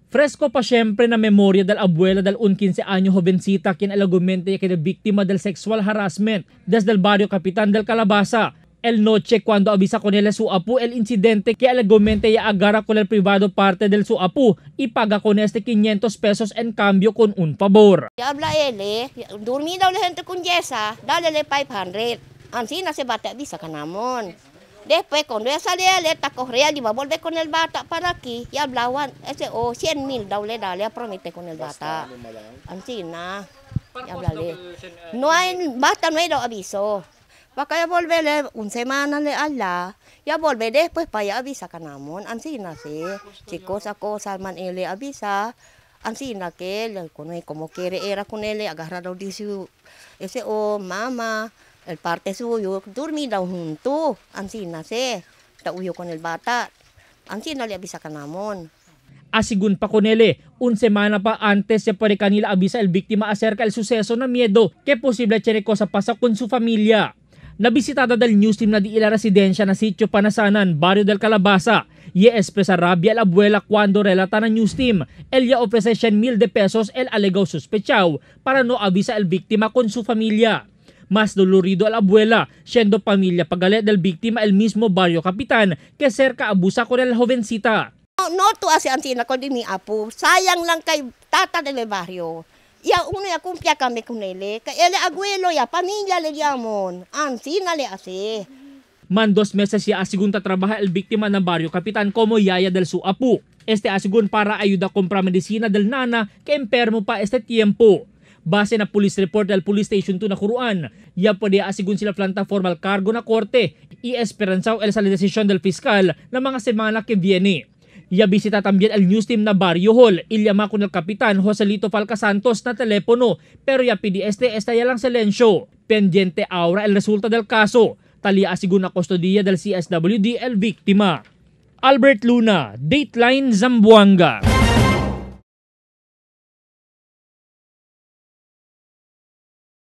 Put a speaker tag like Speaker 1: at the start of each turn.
Speaker 1: Fresco pa siyempre na memoria del abuela del un 15 año jovencita quien el argumento que era víctima del sexual harassment desde el barrio Capitán del Calabaza. El noche cuando avisa con él su apu el incidente que el argumento ya agarra con el privado parte del su apu y paga con este 500 pesos en cambio con un favor.
Speaker 2: Habla él, dormí daw la gente con yesa, dale le 500. Ansina se bate avisa kanamon. Después, cuando ella salía, le está corriendo y va a volver con el bata para aquí. Y hablaban, ese, oh, 100,000 dale, dale, promete con el bata. Ansina, háblale. No hay bata, no hay aviso. Pa kaya volverle, un semana le ala, ya volver después pa ya avisa kanamon. Ansina, sí. Si cosa, cosa, man, él le avisa. Ansina que él, como quiere, era con él, agarrado, dice, ese, oh, mamá. El parte suyo, dormida junto, ansina se, tauyo con el bata, ansina le avisa kanamon.
Speaker 1: Asigun pa con él, un semana pa antes se puede kanila avisa el víctima acerca el suceso na miedo que posible tiene cosa pasa con su familia. Nabisitada del news team na di ila residencia na sitio Panasanan, barrio del Calabaza. Y expresa rabia la abuela cuando relata na news team. Ella ofrece 100,000 de pesos el alegado sospechado para no avisa el víctima con su familia. Mas dolorido a la abuela, siendo familia pagalet del víctima el mismo barrio Capitán que cerca abusa con el jovencita.
Speaker 2: No, no tú hace ansina con mi apu, sayang lang kay tata del barrio. Ya uno ya cumplia kami con él, kay el abuelo ya familia le llamon, ansina le hace.
Speaker 1: Man 2 meses ya asigun ta trabaja el víctima ng barrio Capitán como yaya del su apu. Este asigun para ayuda a comprar medicina del nana que enfermo pa este tiempo. Base na police report del Police Station 2 na Kuruan, ya pwede asigun sila planta formal cargo na korte y esperanzao el sa desisyon del fiscal na mga semana que viene. Ya visita también el news team na Barrio Hall, ilyama con el kapitan Joselito Falca Santos na teléfono, pero ya pidi este está ya lang silencio. Pendiente ahora el resulta del caso. Talia asigun na kustodiya del CSWD el víctima. Albert Luna, Dateline Zamboanga.